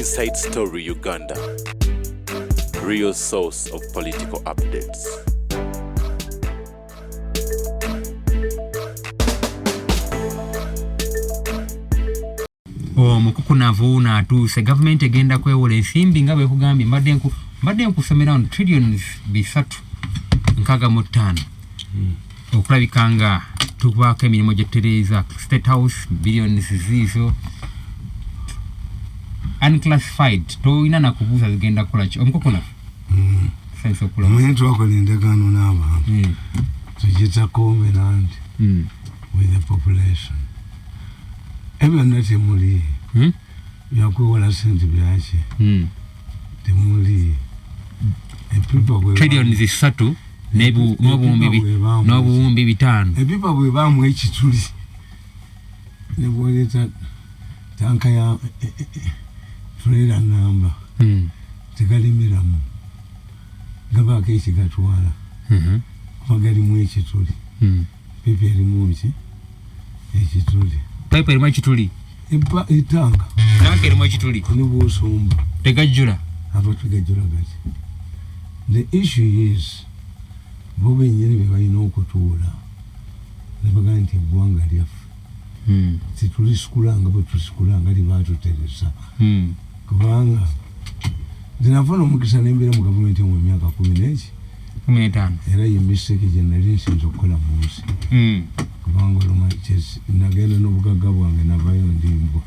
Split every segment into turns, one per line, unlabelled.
Inside Story Uganda, real source of political updates.
Omukukunavu wuuno atuuse. Gavumenti egenda kwewola ensimbi nga bwekugambye, mbadde nkusomera wano trillions 365 okulabika nga tubaako emirimu gye tutereeza. State House billions ziizo unclassified, tolina nakubuuza zigenda kukola ki. Omukukunavu, sanyusa okulaba.
Omanyi twakola endagaano n'abantu, tugiyita covenant with the population. Ebyo byonna temuli byakwewola sente byaki, temuli epipa.
Trillions 3 n'obuwumbi 500.
Epipa bwebaamu ekituli ne bwoleeta tanka ya trailer namba, tegalimiramu, gabaako ekigatwala kuba galimu ekituli. Pipa erimu ki? Ekituli.
Pipe erimu ekituli.
Etanka.
Tanka erimu ekituli.
Ne bwosomba
tegajjula.
Aba tegajjula gati. The issue is bo bennyini be balina okutuula ne bagamba nti eggwanga lyaffe, tetulisikula nga bwe tusikula nga libaatuteresa, kubanga nze nafuna omukisa nembeera mu gavumenti mu emyaka kumi neki
15.
Era ye mistake gye nali nsinza okukola mu nsi, kubanga oluma nagenda n'obugagga bwange, navayo ndimbwa.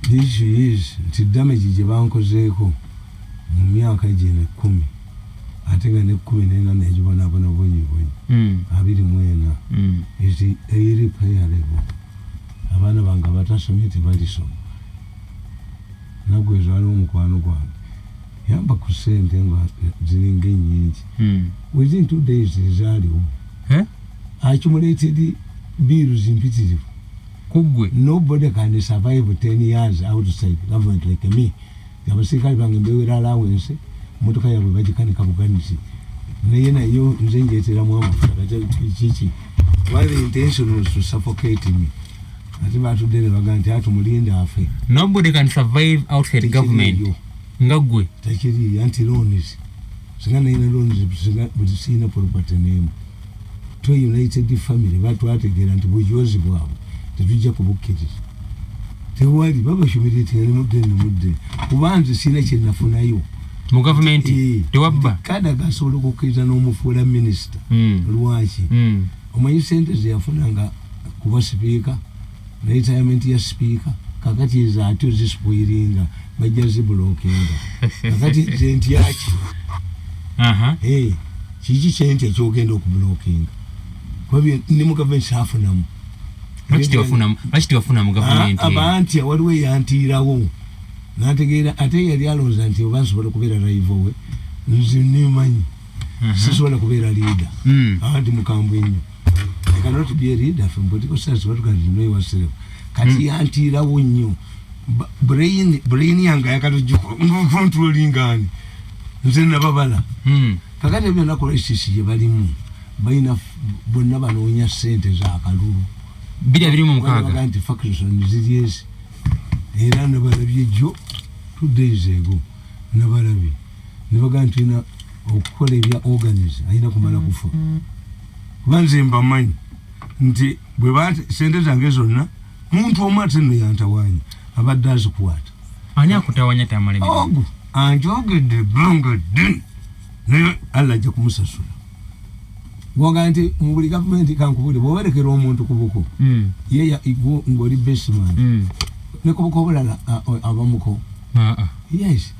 The issue is nti damage gye bankozeeko mu myaka gino 10, ate nga ne 14 negibonaabona bonyibonyi, 24, is irreparable. Abaana bange abatasomye tebalisoma. Nagwezo waliwo omukwano gwange yamba ku sente nga ziringa ennyingi, within 2 days ezaaliwo.
Eh?
Accumulated bills mpitirivu.
Kuggwe.
Nobody can survive 10 years outside government like me. Abasirikale bange mbewera allowance, motoka yabwe bagikanika buganisi, naye nayo nze njeteramu amafuta. Kati kiki? Why the intention was to suffocate me. Ate batudde ne baga nti atumulinda afe.
Nobody can survive outside government
Tekiriiyo.
Nga ggwe.
Tekiriiyo, anti loans, singa nalina loans, singa buli siina property nemu. To united family batwategeera nti bujozi bwabwe tetujja kubukkiriza, tewali babashumiretinga nemudde nemudde, kuba nze siina kyenafunayo.
Mu gavumenti. Tewabba.
Kada gasobola okukkiriza n'omufuula minisita. Lwaki? Omanyi sente zeyafunanga kuba sipiika ne retirement ya sipiika, kakati ezo ate ozispoilinga, bajja ziblockinga. Kakati nze ntyaki? Eh, kiki kyenti ekyogenda okublockinga? Kuba ne mu gavumenti saafunamu.
Lwaki tewafuna mu gavumenti?
Abanti waliwo eyantiirawo nategeera, ate yali alowooza nti oba nsobola okubeera rival we. Nze nemanyi sisobola kubeera leader. Anti mukambwe nnyo. I cannot be a leader from political science. Batuga nti know yourself. Kati yantiirawo nnyo. Brain yange ayagala controlling ani? Nze nababala. Kakati ebyo byonna crisis gye balimu, balina bonna banoonya sente zakalulu.
2026.
Baga nti factions ziri ezi, era nabalabye jjo, 2 days ago nabalabye nebaga nti tulina okukola ebya organize, alina kumala kufa, kuba nze mbamanyi nti bwe sente zange zonna muntu omu ate nno yantawanya abadde azikwata.
Ani akutawanya, Tamale Mirundi?
Ogu anjogedde ebbanga ddene, naye Allah ajja kumusasula. Gwoga nti mu buli gavumenti, kankubuli, bwowerekera omuntu ku buko, ye ng'oli bestman, ne ku buko obulala abamuko. Yes,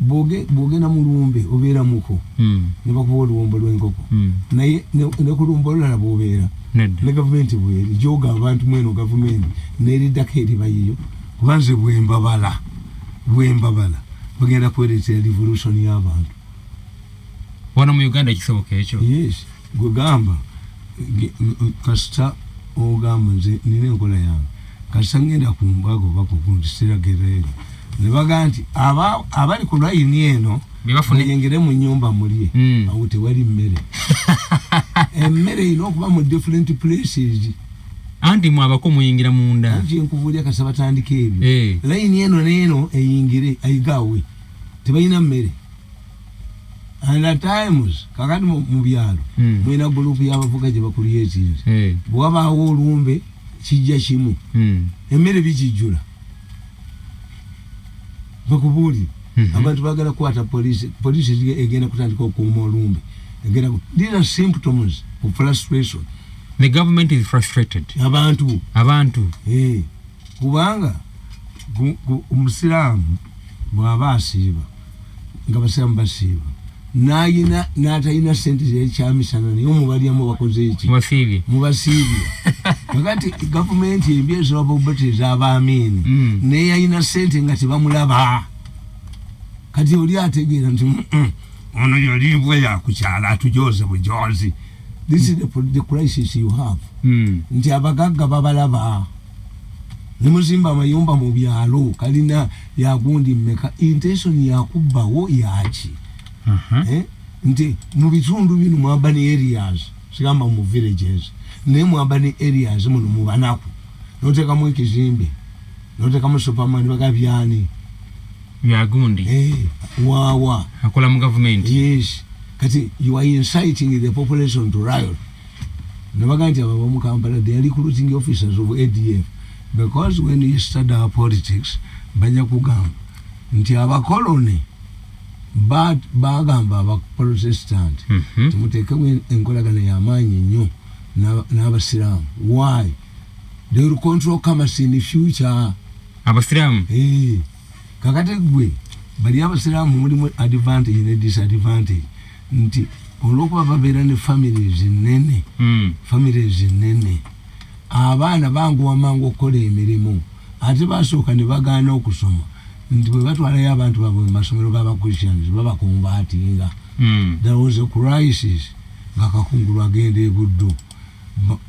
bw'ogenda mu lumbe obeera muko, ne bakuba oluwombo lw'enkoko, naye ne ku lumbe olulala bw'obeera.
Nedda.
Ne gavumenti bweri gyoga abantu mweno gavumenti neriddako eribayiyo, kuba nze bwembabala bwembabala bagenda kwereetera revolution y'abantu.
Wano mu Uganda kisoboka ekyo?
Yes, gwegamba kasita ogamba nze nina enkola yange, kasita ngenda ku mbaga oba kugundi siragereeri ne bagaa nti abali ku layini eno
Be bafune-
muyingire mu nyumba mulye. Awo tewali mmere. Emmere erina okuba mu different places.
Anti mwabako muyingira munda.
Anti nkubuulira kasa batandika ebyo.
Eh.
Layini eno n'eno eyingire ayigawe tebalina mmere. And at times kakati mu byalo mulina gurupu y'abavuga gye bakulyetinze. Bwe wabaawo olumbe kijja kimu. Emmere bikijjula. Bakubuulire. Abantu baagala kukwata poliisi, poliisi egenda kutandika okukuuma olumbe. These are symptoms of frustration.
The government is frustrated.
Abantu.
Abantu.
Kubanga omusiraamu bw'aba asiiba nga basiraamu basiiba n'ayina n'atalina ssente zekyamisana naye omubalyamu bakoze eki?
Mubasiibye.
Mubasiibye. Kakati gavumenti embi esobola okubateeza abaamiini naye yalina ssente nga tebamulaba. Kati oli ategeera nti ono yali mbwa yakukyala atujooze bujozi. This is the crisis you have. Nti abagagga babalaba nemuzimba amayumba mu byalo kalina yagundi mmeka, intention yakubbawo yaki? Nti mu bitundu bino mu urban areas, sigamba mu villages, naye mu urban areas muno mu banaku notekamu ekizimbe notekamu superman bagabyani
byagundi.
Wawa
akola mu gavumenti.
Yes, kati you are inciting the population to riot. Nebaga nti abo abomu Kampala, they are recruiting officers of ADF, because when you study our politics bajja kugamba nti abakoloni bagamba abaprotestant timuteekemu enkolagana y'amaanyi nnyo n'abasiraamu. Why? They will control commerce in the future.
Abasiraamu.
Kakati gwe bali abasiraamu mulimu advantage ne disadvantage nti olwokuba babeera ne families nene, families nene, abaana banguwa mangu okukola emirimu, ate basooka ne bagaana okusoma nti bwe batwalayo abantu baabwe mu masomero g'abachristians babaconvertinga. There was a crisis nga Kakungulu agenda e Buddu.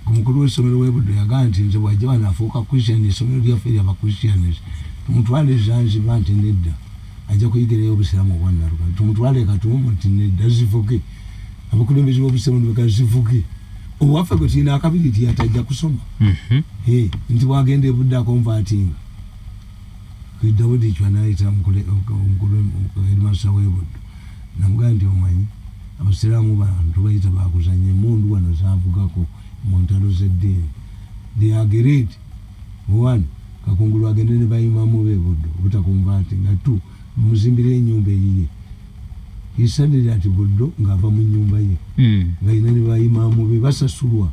Omukulu w'essomero w'e Buddu yagamba nti nze bwajja wano afuuka Christian, essomero lyaffe ly'abachristians tumutwale e Zanzibar, nti nedda, ajja kuyigirayo obusiraamu obwannaluka. Tumutwale e Katuumu, nti nedda, zivuge. Abakulembeze b'obusiraamu ne zivuge owaffe gwe tulina akabiri atajja kusoma. Nti bwagenda e Buddu aconvertinga. Dawudi Chwa nayita omukulu headmaster w'e Buddu namugamba nti omanyi abasiraamu bantu bayita bakuzanya emundu wano zavugako mu ntalo z'eddiini. They agreed, one, Kakungulu agende ne bayimamu b'e Buddu obutaconvertinga, two, muzimbire enyumba eyiye. He started at Buddu ng'ava mu nyumba ye nga yina ne bayimamu be basasulwa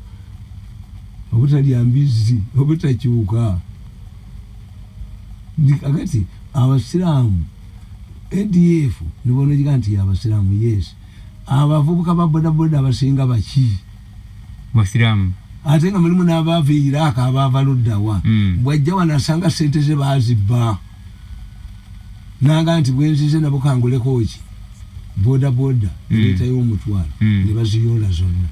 obutalya mbizzi obutakyuka. Kakati abasiraamu ADF nibonogiga nti abasiraamu, yes, abavubuka ba bodaboda abasinga baki?
Basiraamu.
Ate nga mulimu n'abaava Iraq, abaava luddawa. Bwajja wano asanga sente ze baazibba nanga nti bwenzize nabo kanguleko ki boda boda ereetayo omutwalo ne baziyoola zonna.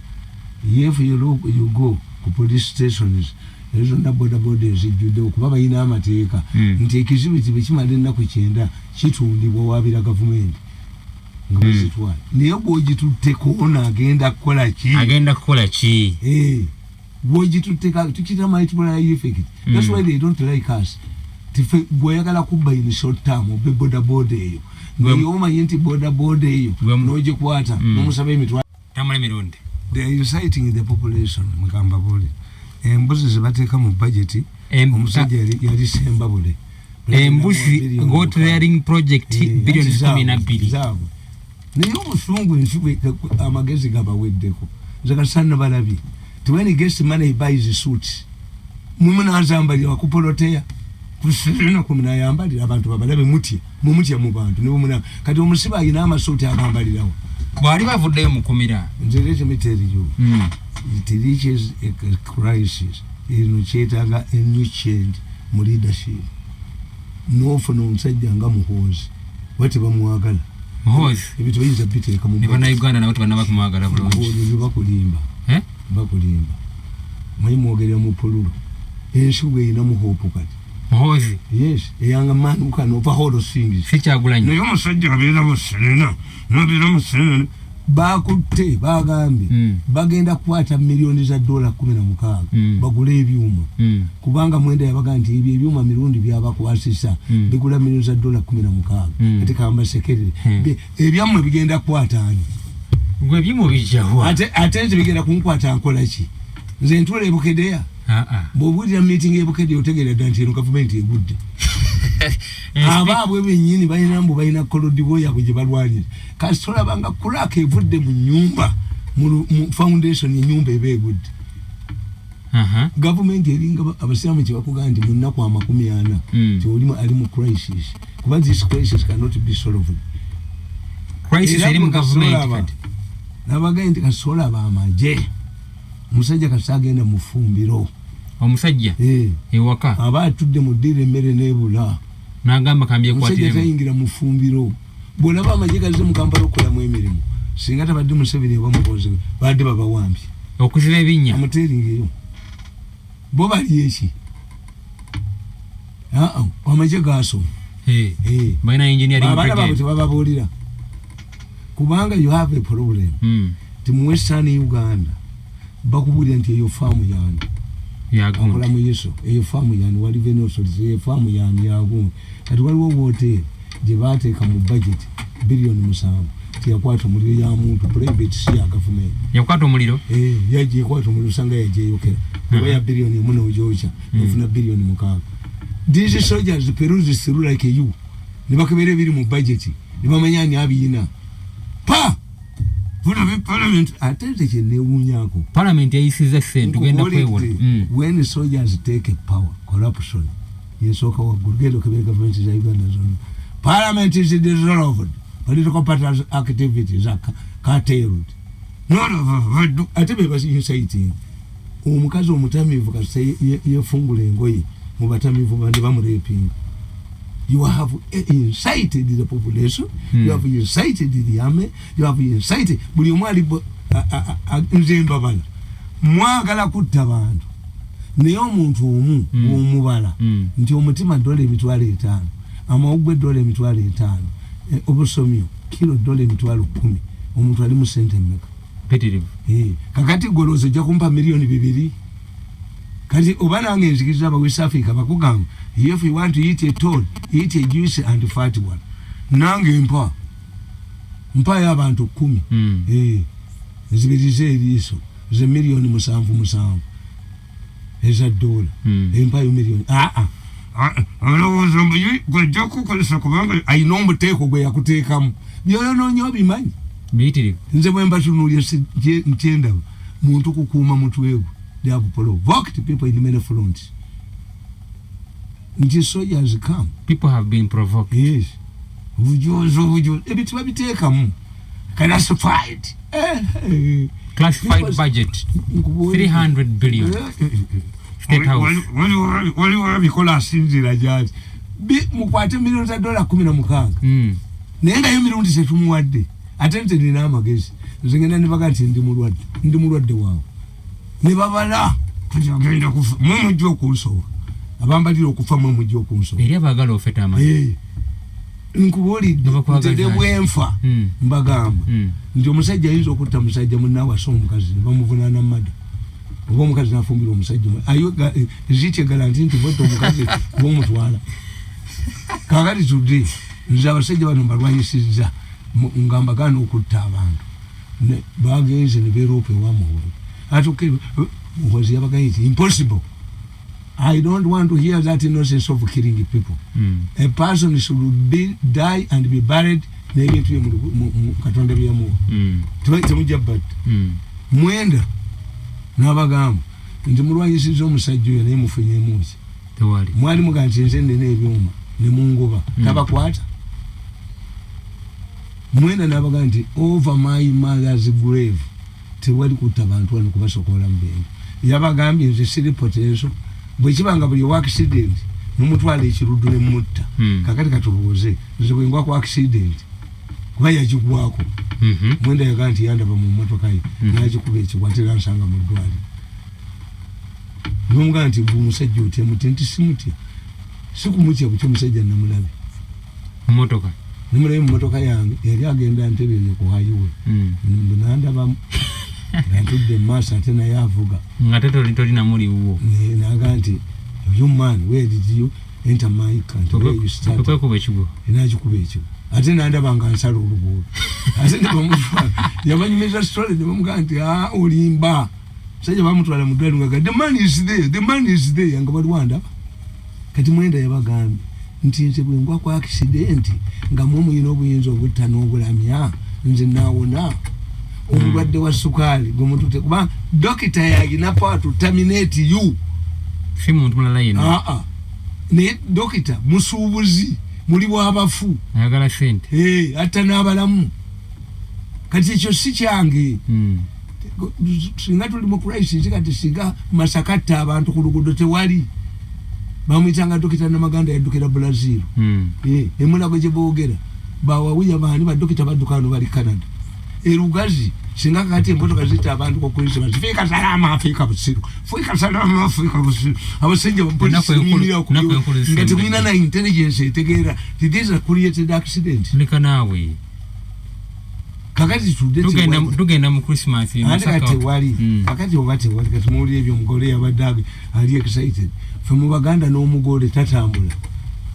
If you look, you go ku police stations ezo zonna boda boda ezijjuddewo kuba balina amateeka nti ekizibiti bwe kimala ennaku 90 kitundibwa wabira gavumenti nga bazitwala. Naye bwogitutteko ono agenda kukola ki?
Agenda kukola ki?
Bwogitutteka tukiyita multiplier effect. That's why they don't like us. Tife bw'oyagala kubba in short term obe boda boda eyo naye omanyi nti boda boda eyo n'ogikwata n'omusaba emitwalo
Tamala emirundi.
They are inciting the population. Mugamba buli embuzi zebateeka mu budget omusajja yali Sembabule.
Embuzi goat rearing project, billioni 12.
Zaabwe. Naye obusungu ensi amagezi gabaweddeko. Nze kasana balabye ti when he gets money he buys suits, mumunazambalira wakupoloteya kusina kumunayambalira abantu babalabe mutya mumutya mu bantu nebumuna. Kati omusibe ayina amasuuti agambalirawo.
Bwali bavuddeyo mukumira.
Nze let me tell you, it reaches a crisis eno kyetaaga a new change mu leadership. Nofuna omusajja nga Muhoozi oba tebamwagala.
Muhoozi.
Ebintu bayinza biteeka mu
Ne bannayuganda nabo tebannaba kumwagala bulungi.
Muhoozi bakulimba.
Eh?
Bakulimba. Manyi mwogerera mu pululo ensi bweyinamu hope kati.
Muhoozi.
Yes, eyanga man who can overhaul things.
Si Kyagulanyi.
Naye omusajja abeera mu serena nabeera mu serena. Bakutte, bagambye bagenda kukwata miliyoni za dola 16 bagule ebyuma, kubanga Mwenda yabaga nti ebyo ebyuma Mirundi byabakwasisa bigula miliyoni za dola 16. Ate kambasekerere, ebyammwe bigenda kukwataani?
Gwe ebyuma bijjawa?
Ate nze bigenda kunkwata nkola ki? Nze ntula ebukedeya.
Ah, ah.
Bw'obuulira meeting ebukedeya, otegeera dda nti eno gavumenti egudde. Abaabwe bennyini balina, mbu balina kolodibo yabwe gye balwanira. Kasi tolabanga crack evudde mu nyumba, mu foundation enyumba eba egudde. Gavumenti eringa abasiraamu kyebakugaa nti mu nnaku 40 ti oli ali mu crisis, kuba this crisis cannot be solved.
Crisis
Era
eri mu
gwe
gavumenti
kasolaba,
kati.
Nabagaye nti kasolaba amagye, omusajja kasi agenda mu ffumbiro.
Omusajja ewaka.
Aba atudde mu ddiiro, emmere n'ebula.
N'agamba
Omusajja
kambyekwatiremu.
tayingira mu ffumbiro. Bw'olaba amagye gazze mu Kampala okukolamu emirimu, singa tabadde Museveni oba Mukozi, badde babawambye.
Okuziba ebinnya.
Amuteeringeyo bo bali eki? Aa, amagye gasoma.
Balina engineering
Abaana baabwe
brigade.
tebababuulira, kubanga you have a problem ti mu Western Uganda bakubuulira nti eyo faamu yange akola
yagundi
mu yeso, eyo faamu yani wa revenue authority, eyo faamu yani yagundi. Kati waliwo woteeri gye bateeka mu budget biliyoni 7, tiyakwata omuliro, ya muntu private, si ya gavumenti.
Yakwata omuliro.
Eh, yagiye kwata omuliro, osanga yajeyokera oba ya biliyoni 1 nogyokya nofuna biliyoni 6. These soldiers peruse through like you, ne bakebera ebiri mu budget ne bamanya ani abiyina pa parliament. Ate nze kyenewuunyako,
Parliament yayisiza sente, tugenda kwewola.
When soldiers take power, corruption yesooka waggulu. Genda okebera gavumenti za Uganda zonna, parliament is dissolved, political parties activities are curtailed. Ate be inciting omukazi omutamiivu, kasita yefungula engoye mu batamiivu bande bamurepinga. You have incited the population, you have incited the army, you have incited buli omu ali nze mbabala mwagala kutta bantu, naye omuntu omu bwomubala nti omutima dola 50,000, amawugwe dola 50,000, obusomyo kiro dola 10,000, omuntu ali mu sente mmeka?
Mpitirivu.
Kakati golooza ojja kumpa miliyoni 2. Kati oba nange nzikiriza aba West Africa bakugamba, if you want to eat a toad, eat a juicy and fat one. Nange mpa mpayo abantu 10. Nzibirize eriiso ze miliyoni 7 7 eza dola. Empayo miliyoni aa olowooza gwejja kukozesa kubanga ayina omuteeko gwe yakuteekamu, byoyonoonya obimanyi.
Biyitirivu.
Nze bwe mbatunuulya nkyendaba muntu kukuuma mutwe gwe. They have provoked people in many fronts nti soldiers come.
People have been provoked.
Yes, obujozi, obujozi, ebintu babiteekamu classified.
Classified
Because-
budget
Nkubuulira.
300 billion. State House.
Waliwo abikola asinzira gyali. Mukwate miliyoni za dola 16, naye ngayo Mirundi tetumuwadde. Ate nze nina amagezi, nze ngenda nebaga nti ndi mulwadde, ndi mulwadde waawe, ne babala kati agenda kufa, mwe mujja okunsoba, abambalira okufa, mwe mujja okunsoba.
Eri abaagala ofeta amanyi.
Nkubuulidde
Babakwagaliza
nti ne
ki?
bwenfa, mbagamba nti omusajja ayinza okutta musajja munnaawasa omukazi ne bamuvunaana mada, oba omukazi nafumbira omusajja ayo zikyegala nti botta omukazi oba omutwala. Kakati tudde nze abasajja bano mbalwanyisizza nga mbagaana okutta abantu. Bagenze ne beroopa ewa Muhoozi, atuke Muhoozi yabagaye nti impossible, I don't want to hear that nonsense of killing people. A person should be die and be buried n'ebintu bye mu Katonda byeyamuwa. Temujja batta. Mwenda n'abagamba nti mulwanyisizza omusajja oyo, naye mufunyemu ki?
Tewali.
Mwali mugaa nti nze nina ebyuma ne mungoba. Tabakwata. Mwenda n'abagaa nti over my mother's grave, tewali kutta bantu wano kubasokola mu bintu. Yabagambye nze siri potential, bwe kiba nga buli owa accident mumutwala ekiruddu ne mutta. Kakati katubuuze, nze bwe ngwa ku accident, kuba yagigwako. Mwenda yagaa nti yandaba mu mmotoka ye, nagikuba ekigwa, ate era nsanga mu ddwaliro. Nomugaa nti gwe omusajja otya mutya? Nti simutya, sikumutya butya, omusajja namulabe.
Motoka.
Nimulayo mu motoka yange, yali agenda Ntebe ku highway. Nandaba nga ntudde mu maaso, ate naye avuga.
Nga te tolina muliwo.
Naga nti, "You man, where did you enter my country? Where you started?"
Okwekuba ekigo.
Nakikuba ekigo, ate nandaba nga nsala oluguudo, ate nebamutwala, yabanyumiza story, nebamugamba nti, "Ah, olimba." Musajja bamutwala mu ddwaliro nga, "The man is there, the man is there," nga waliwo andaba. Kati Mwenda yabagambye nti nze bwe ngwa ku accident nga mwe muyina obuyinza obutta n'obulamya, nze naawona. Omulwadde wa sukaali gwe mutute, kuba dokita yalina power to terminate you.
Si muntu mulala yenna.
Aa, naye dokita musuubuzi, muli bwabafu.
Ayagala sente.
Eh, atta n'abalamu. Kati ekyo si kyange. Singa tuli mu crisis kati, singa Masaka atta abantu ku luguudo, tewali bamwyitanga dokita Namaganda, yaddukira Brazil. Eh, emulago gye boogera bawawiya baani, badokita badduka wano, bali Canada, erugazi. Singa kakati emmotoka zita abantu ku Christmas, fiika salama, fiika busiru, fiika salama, fiika busiru, abasajja
Ennaku ennaku enkulu
nga
zisembedde.
Temulina na intelligence etegeera ti these are created accident.
Leka naawe.
Kakati tudde tewali.
Tugenda mu Christmas e
Ate
Masaka.
kati tewali. Kakati oba tewali, kati muwulira ebyo, omugole yabadde ali excited. Fe mu Baganda n'omugole tatambula.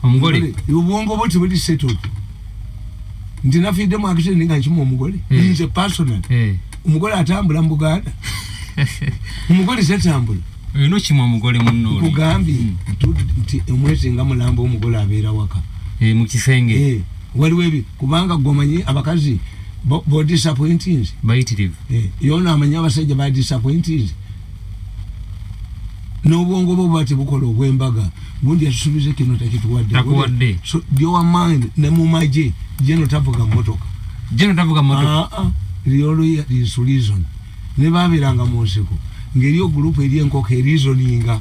Omugole.
Obwongo bwo tebuli settled nti nafiidde mu accident nga nkima omugole. Nze personal, omugole atambula mu Buganda? Omugole tatambula.
Olina okimwa omugole munno oli.
Nkugambye nti omwezi nga mulamba omugole abeera waka.
Eh, mu kisenge.
Eh, waliwo ebi, kubanga gwomanyi abakazi bo disappointings
Bayitirivu.
Eh, yona amanyi abasajja ba disappointings n'obwongo bwo buba tebukola obwembaga. Gundi yatusuubiza kino, takituwadde.
Takuwadde.
So your mind ne mu magye, jeno tavuga mmotoka.
Jeno tavuga motoka.
Ah, ah, lyolo is reason. Ne babeeranga mu nsiko ng'eriyo gurupu eri enkoko ereasoninga.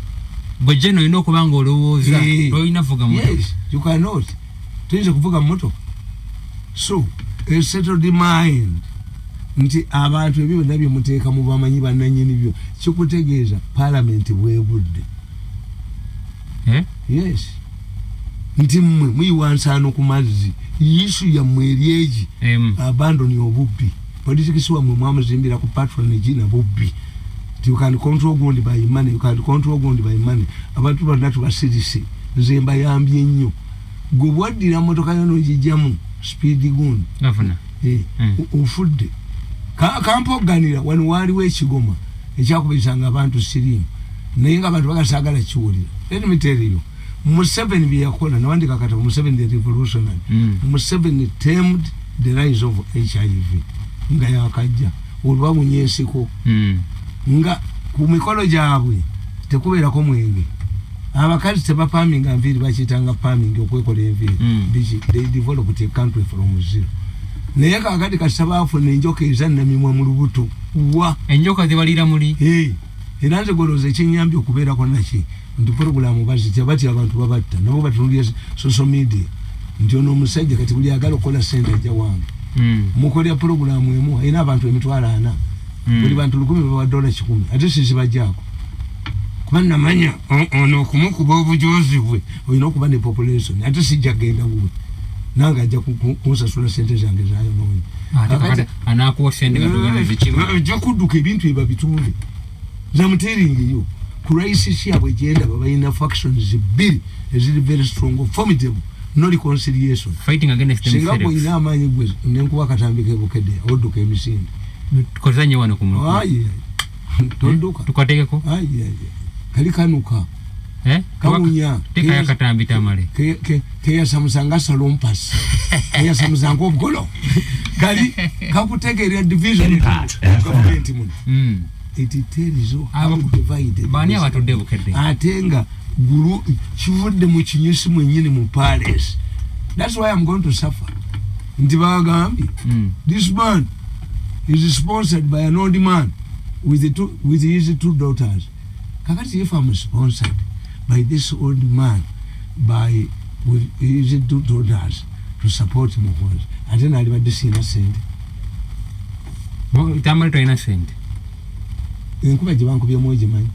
Bwe jeno olina okuba nga olowooza.
Eh.
Tolina vuga motoka.
Yes, you cannot, tuyinza kuvuga mmotoka. So a settled mind nti abantu ebyo byonna byemuteeka mu bamanyi bannanyini byo, kikutegeeza palamenti bwegudde.
Eh?
Yes, nti mmwe muyiwa nsaano ku mazzi, issue yammwe eri egi. Abandon obubbi. Politics wammwe mwamuzimbira ku patronage na bubbi. Nti you can control gundi by money, you can control gundi by money. Abantu bonna tubasirise, nze mbayambye nnyo. Gwe bwaddira motoka yo nogijjamu speed gundi.
Gavana.
Eh, ofudde. Kampogganira wano waaliwo ekigoma ekyakubisanga abantu siriimu, naye nga abantu bagasaagala kiwulira. Let me tell you, Museveni bye yakola, nawandika akatabo Museveni the Revolutionary. Museveni tamed the rise of HIV nga yakajja, olwawunya ensiko. Nga ku mikolo gyabwe tekubeerako mwenge, abakazi tebapaminga nviiri, bakiyitanga paming, okwekola enviiri. Biki, they developed a country from zero. Naye kakati kasita baafuna enjoka ezannamimwa mu lubuto wa.
Enjoka zebaliira muli.
Eh, era nze golowooza ekyenyambye okubeerako naki nti puroguramu bazitya batya, abantu babatta, nabo batunulira social media nti ono omusajja kati buli agala okukola sente ajja wange. Mukolera puroguramu emu alina abantu 40,000. Buli bantu 1,000 bawa $100, ate sizibajjaako kuba namanya ono okumukuba obujozi bwe olina okuba ne population, ate sijja genda wuwe, nange ajja kunsasula sente zange zayonoonya.
Ate kakati anakuwa sente nga togenda zikima.
Ajja kudduka ebintu ebyo babitunde. Zamuteringiyo crisis yabwe gyendaba, balina factions bbiri eziri very strong, formidable, no reconciliation.
Fighting against
Singa
themselves.
bwolina amaanyi gwe nenkuba akatambi kebukedde, odduka emisinde.
Tukozanye wano ku muku.
Ayi, todduka.
Tukategeko.
Ayi, ayi, kali kanuka.
Eh?
Kawunya.
Tekayo akatambi tamale.
Keyasamusa nga salompasi, keyasamusa nga obugolo, kali kakutegeerera division gavumenti muno. It tells you how divided.
Baani abatudde Bukedde?
Ate nga gulu kivudde mu kinyusi mwennyini mu palace. That's why I'm going to suffer, nti bagambye this man is sponsored by an old man with his two daughters. Kakati if I'm sponsored by this old man by with his two daughters to support Muhoozi, ate nalibadde siina sente.
Tamale tolina sente.
Enkuba gye bankubyemu ogimanyi,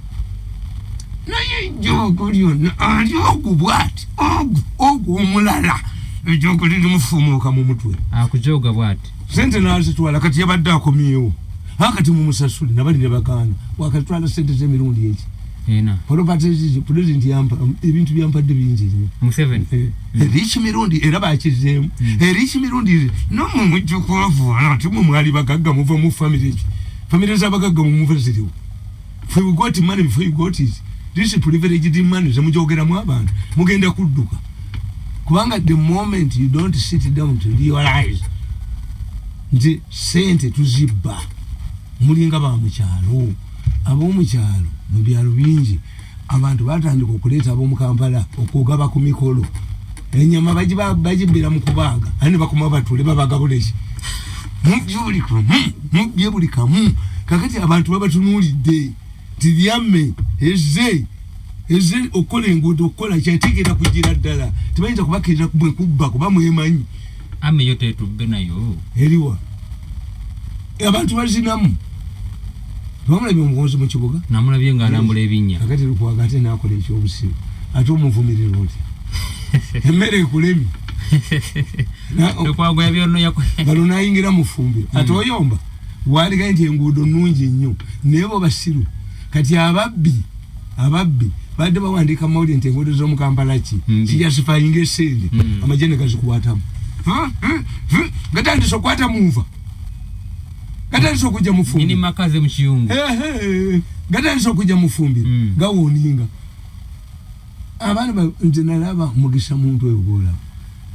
naye ejjoogo lyonna ali ogu bwati, ogu ogu omulala. Ejjogo lirimufumuuka mu mutwe.
Akujoga bwati.
Sente nazitwala, kati yabadde akomyewo, akati mumusasule nabali ne bagaana. Wakatwala sente z'emirundi eki?
Ena.
Properties, president yampa ebintu byampadde bingi nnyo.
Museveni.
Eriki mirundi era bakizeemu. Eriki mirundi nomwe mujja kwavuwala ati mwe mwali bagagga, muva mu family ki? Family z'abagagga mumuva ziriwo? We got money before you got it. This privileged money zemujogeramu abantu mugenda kudduka, kubanga the moment you don't sit down to realize nti sente tuzibba, mulinga bamukyalo. Ab'omukyalo, mu byalo bingi abantu batandika okuleeta ab'omukampala okugaba ku mikolo. Enyama bagibbira mu kubaaga, ate ne bakoma batule babagabuleki, mubye buli kamu, mubye buli kamu. Kakati abantu babatunuulidde nti lyamme ezze ezze okukola enguudo, okukola kyategeera kugira ddala, tebayinza kubakkiriza bwe kubba kuba mwemanyi.
Ame yo tetubbe nayo.
Eriwa? Abantu bazinamu. Tewamulabye omukonzi mu kibuga?
Namulabye ng'alambula ebinnya.
Kakati Lukwago ate nakola ekyobusiru, ate omuvumirira otya? Emmere ekulemi.
Lukwago yabyonno.
Bano nayingira mu ffumbiro, ate oyomba waligaye nti enguudo nnungi nnyo, naye bo basiru. Kati ababbi badde bawandiika mawulire nti enguudo z'omu Kampala ki
Mbi.
kijustifyinga esente. Amagye ne gazikwatamu, gatandise okukwata munva, gatandise okujja mu
Nyini
ffumbiro.
Makaze mu kiyungu.
Ehe, gatandise okujja mu ffumbiro. Gawuninga abaana nze nalaba Mugisa Muntu oyo gwolaba,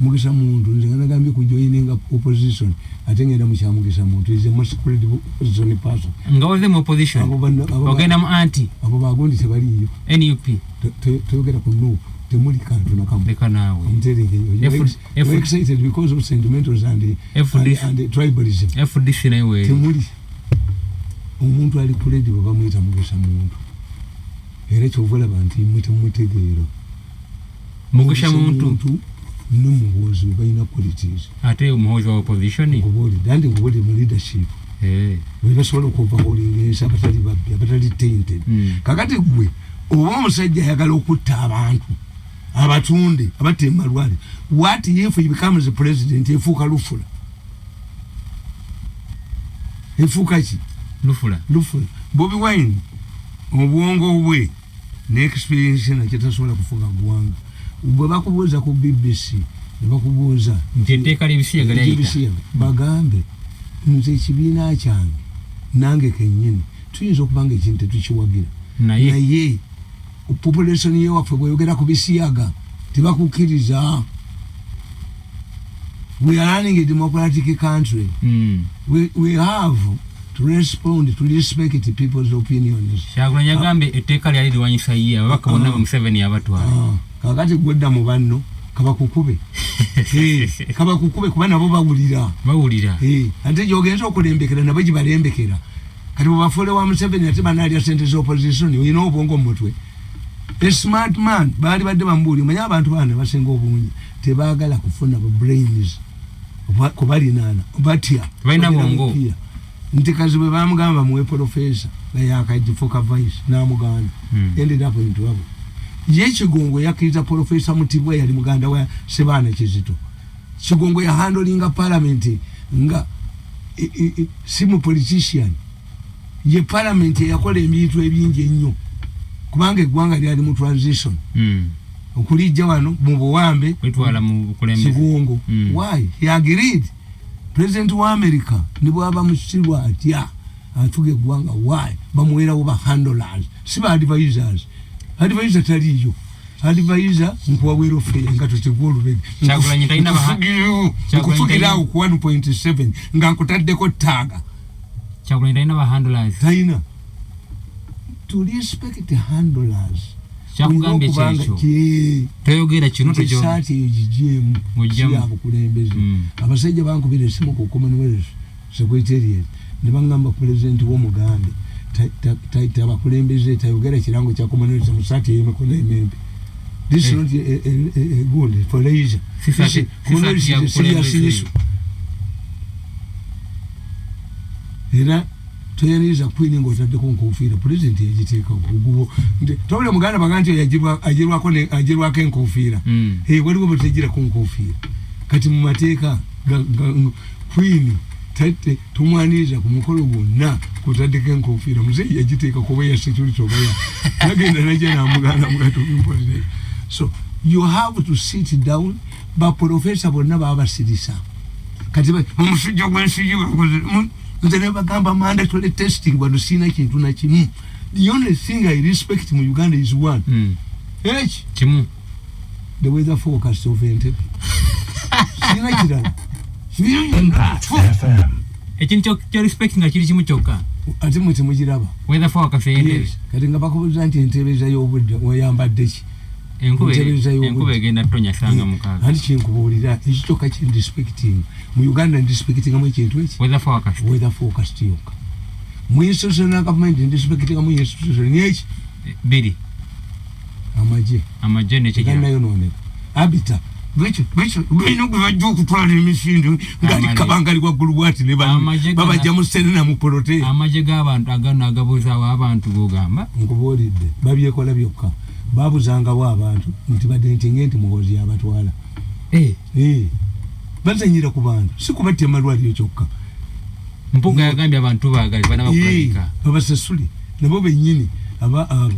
Mugisa Muntu, nze nga nagambye kujoininga opposition, ate ngenda mukya Mugisa Muntu is the most credible opposition person.
Nga waze mu opposition.
Abo
Ogenda mu anti
abo bagundi tebaliyo.
NUP.
Toyogera ku NUP, temuli kantu nakamu.
Leka naawe.
I'm telling you, you're excited because of sentimentals
FDC.
and tribalism.
FDC naye weeri.
Temuli omuntu ali credible, bamuyita Mugisa Muntu, era kyova olaba nti mwe temumutegeera.
Mugisha Muntu.
Ne Muhoozi we balina qualities.
Ate Omuhoozi wa opposition.
Nkubuulidde, anti nkubuulidde mu leadership bebasobola okuoverhaulinga ensi, abatali babbi, abatali tainted. Kakati gwe oba omusajja ayagala okutta abantu, abatunde, abatta emalwaliro, what if he becomes president? Efuuka lufula, efuuka ki?
Lufula.
Lufula. Bobi Wine obwongo bwe ne experience nakyo tasobola kufuga ggwanga. Bwe bakubuuza ku BBC ne bakubuuza
nti etteeka ly'ebisiyaga lyayita,
ebyebisiyaga, bagambe nze ekibiina kyange nange kennyini tuyinza okuba nga ekintu tetukiwagira,
naye
naye population yewaffe bweyogera ku bisiyaga tebakukkiriza. We are running a democratic country. We have to respond, to respect people's opinions.
Kyagulanyi yagambye etteeka lyali liwanyisa ye, ababaka bonna ba Museveni abatwala.
Ah, kakati gwedda mu banno, kabakukube. Kabakukube kuba nabo bawulira.
Bawulira.
Ate gyogenza okulembekera nabo gibalembekera. Kati bwebafuule wa Museveni, ate banalya sente z'opposition. Olina obwongo mu mutwe? A smart man baali badde bamubuulira. Manye abantu bana basinga obungi tebaagala kufuna bu brains kubalinaana, batya.
Tebalina
Bagira
bwongo.
mupiira. Nti kazi bwe bamugamba muwe profesa nga yakagifuka vice n'amugaana, ended up in trouble. Ye Kigongo yakkiriza Profesa Mutibwa, yali muganda wa Sebaana Kizito. Kigongo yahandlinga parliament nga si mu politician. Ye parliament eyakola ebintu ebingi ennyo, kubanga eggwanga lyali mu transition okulijja wano mu buwambe.
Kwetwala mu bukulembeze.
Kigongo, why he agreed? President wa America ne bwaba musirwa atya afuga eggwanga, why bamuwerawo ba handlers, si ba advisors? Advisor taliyo. Advisor nkuwa welfare nga totegwa olubege.
Kyagulanyi talina Kyagulanyi
Nkufugirawo ku 1.7 nga nkutaddeko taaga.
Kyagulanyi talina ba handlers.
Talina to respect handlers.
Kyakugambye
Olina okubanga
kyekyo. Toyogera kino,
nti
tojo
esaati eyo gigyemu.
Muggyemu.
Si ya bukulembeze. Abasajja bankubira esimu ku Commonwealth Secretariat ne baŋŋamba, pulezidenti w'omugambe tabakulembeze, tayogera kirango kya Commonwealth mu saati ey'emikono emimpi. This is
Eh.
not a good for leisure.
Si
This is-
saati
Commonwealth is
ya
a serious
bukulembeze.
issue. Era toyaniriza queen ng'otaddeko nkofiira. Pulezidenti yagiteekako ogubo nti tobula muganda baga nti agirwako enkofiira. Waliwo bwetegirako nkofiira. Kati mu mateeka Queen tate tumwaniriza ku mukolo gwonna kutaddeko enkofiira. Muzeeyi yagiteeka kuba ya security oba ya nagenda najja namuganda mugatuimpolire. So you have to sit down. Baprofesa bonna babasirisa. Kati omusujja gw'ensigi nze nebagamba mandatory testing, wano siina kintu nakimu. The only thing I respect mu Uganda is one. Eki?
Kimu.
The weather forecast of Entebbe. Sina kirala.
Impact FM.
Ekintu kyo respect nga kiri kimu kyokka.
Ate mwe temugiraba.
Weather forecast y'Entebbe.
Yes. Kati nga bakubuuza nti entebeza y'obudde weyambadde ki?
Enkuba
Entebeza y'obudde.
Enkuba egenda tonya sanga 6.
Anti kyenkubuulira ekyo kyokka kyendisipecting mu Uganda, ndisipectingamu ekintu eki?
Weather forecast.
Weather forecast yokka. Mu institutional government ndisipectingamu institution eki?
Biri.
Amagye.
Amagye n'ekigera.
Gannayonooneka abita balina gwe bajja okutwala emisinde ngaali
Amale.
kabangali waggulu bwati ne banne.
Amagye
Babajja mu Serena mu polote.
Amagye g'abantu agano agabuuzaawo abantu gogamba.
Nkubuulidde, babyekola byokka. Babuzangawo abantu nti badde nti nge nti Muhoozi yabatwala. Eh, bazanyira ku bantu, si kubatta emalwaliro kyokka.
Mpuga yagambye abantu baagale bana bakulabika.
Babasasule nabo bennyini aba abo.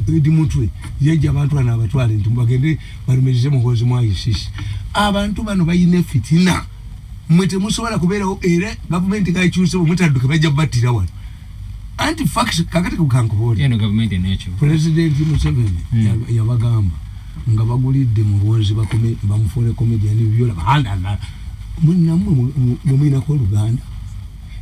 Edi Mutwe yajja abantu bano abatwale nti bagende balumirize Muhoozi mu ICC. Abantu bano balina efitina, mwe temusobola kubeerawo. Era gavumenti gakyuse, bwe mutadduke bajja battira wano. Anti facts kakati kankubuulire.
Eno gavumenti enekyo.
Pulezidenti Museveni yabagamba nga bagulidde Muhoozi bamufuule comedian byolaba munamwe bwemwinako oluganda.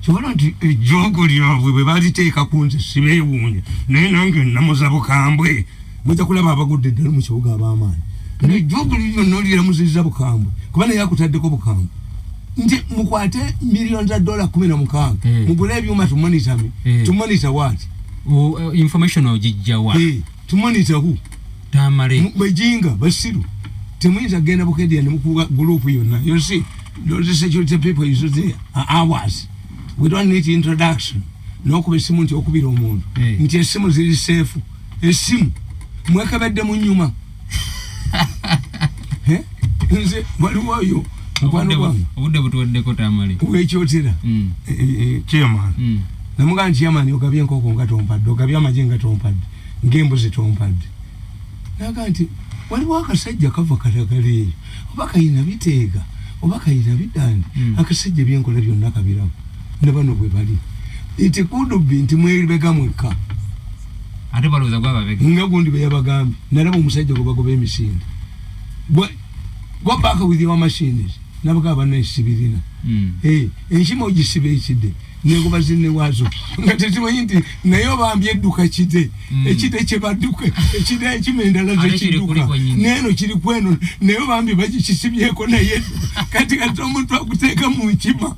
Kyobola nti ejjoogo lyabwe bwe baliteeka ku nze sibeewuunya, naye nange namuza bukambwe. Mujja kulaba abagudde eddala mu kibuga ab'amaanyi, ejjoogo lyonna oliramuziza bukambwe, kuba naye akutaddeko bukambwe nti mukwate miliyoni za dola 16 mugule ebyuma to monitor me. To monitor what?
Information ogijjawa?
To monitor who?
Tamale.
Bajinga basiru, temuyinza kugenda Bukedea nemukuba gurupu yonna. You see those security people is there are ours. We don't need introduction. Nokuba esimu nti okubira omuntu nti esimu ziri safe, esimu mwekebedde mu nyuma. Eh? Nze waliwo oyo mukwano gwange
Obudde butuweddeko, Tamale.
Wekyotera chairman. Namugamba nti chairman, ogabye enkoko nga tompadde, ogabye amagi nga tompadde, ng'embuzi tompadde. Naga nti waliwo akasajja kava Kalagala eyo, oba kayina biteega oba kayina bidandi. Akasajja byenkola byonna kabiramu ne bano bwe bali nti kudubi nti mwebega mwekka.
Ate balowooza gwababega.
Nga gundi bwe yabagambye, nalaba omusajja gwe bagoba emisinde, go back with your machines. Nabagamba bannaesibirina. Eh, enkima ogisiba ekidde negoba zinne waazo nga tezimanyi nti naye obambye edduka kide. Ekide kyebadduka, ekide ekima endala
Ate kiri
zekidduka.
kuli kwennyini.
Neeno kiri kweno, naye obambye bakikisibyeko naye edduka. Kati kati omuntu akuteeka mu nkima.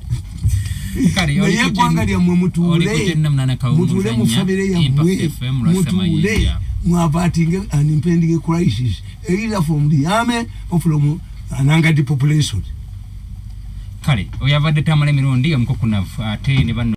Kale,
Naye
oli ku
eggwanga lyammwe
oli ku
mutuule,
98
mutuule mu
Kawumu
famire
Impact
yammwe.
FM, Lwasa
Mutuule
Mayinja.
mwabatinge an impending crisis either from the army or from an angered population.
Kale oyo abadde Tamale Mirundi omukukunavu ate ne banno.